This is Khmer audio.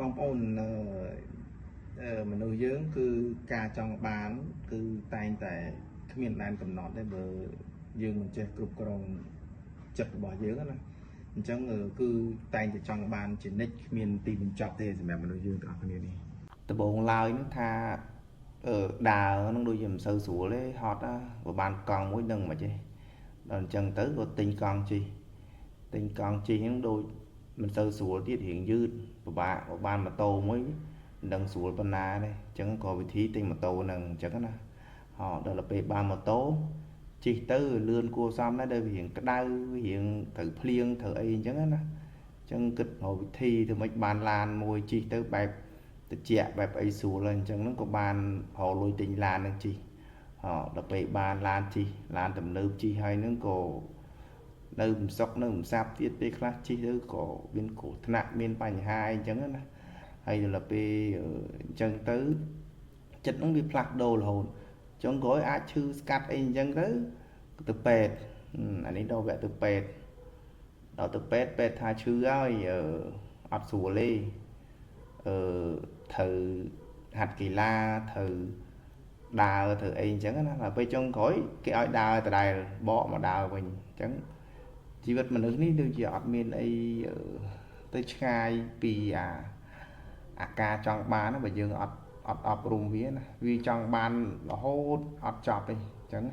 បងប្អូនអឺអឺមនុស្សយើងគឺការចង់បានគឺតែងតែគ្មានដែនកំណត់ទេបើយើងមិនចេះគ្រប់គ្រងចិត្តរបស់យើងណាអញ្ចឹងគឺតែងតែចង់បានជានិច្ចគ្មានទីបញ្ចប់ទេសម្រាប់មនុស្សយើងទាំងអស់គ្នានេះ ដំបូងឡើយហ្នឹងថាអឺដើរហ្នឹងដូចជាមិនសូវស្រួលទេហត់ណាបើបានកង់មួយនឹងមិនទេដល់អញ្ចឹងទៅក៏ទិញកង់ជិះទិញកង់ជិះហ្នឹងដូចមិនសូវស្រួលទៀតរៀងយឺតពិបាកបើបានម៉ូតូមួយមិនដឹងស្រួលប៉ុណ្ណាទេអញ្ចឹងក៏វិធីទិញម៉ូតូហ្នឹងអញ្ចឹងណាហោដល់ទៅពេលបានម៉ូតូជិះទៅលឿនគួរសមដែរដែលវារៀងក្តៅរៀងត្រូវភ្លៀងត្រូវអីអញ្ចឹងណាអញ្ចឹងគិតរកវិធីធ្វើម៉េចបានឡានមួយជិះទៅបែប តិចបែបអីស្រួលហើយអញ្ចឹងហ្នឹងក៏បានរកលុយទិញឡានហ្នឹងជិះហ៎ដល់ពេលបានឡានជិះឡានទំនើបជិះហើយហ្នឹងក៏នៅមិនសុកនៅមិនសាប់ទៀតពេលខ្លះជិះទៅក៏មានគ្រោះថ្នាក់មានបញ្ហាអីអញ្ចឹងណាហើយដល់ពេលអញ្ចឹងទៅចិត្តហ្នឹងវាផ្លាស់ប្ដូររហូតចុងក្រោយអាចឈឺស្កាត់អីអញ្ចឹងទៅទៅពេទ្យអានេះដល់វគ្គទៅពេទ្យដល់ទៅពេទ្យពេទ្យថាឈឺហើយអត់ស្រួលទេ អឺត្រូវហាត់កីឡាត្រូវដើរត្រូវអីអញ្ចឹងណាដល់ពេលចុងក្រោយគេឲ្យដើរដដែលបកមកដើរវិញអញ្ចឹងជីវិតមនុស្សនេះដូចជាអត់មានអីទៅឆ្ងាយពីអាអាការចង់បានណាបើយើងអត់អត់អប់រំវាណាវាចង់បានរហូតអត់ចប់ទេអញ្ចឹង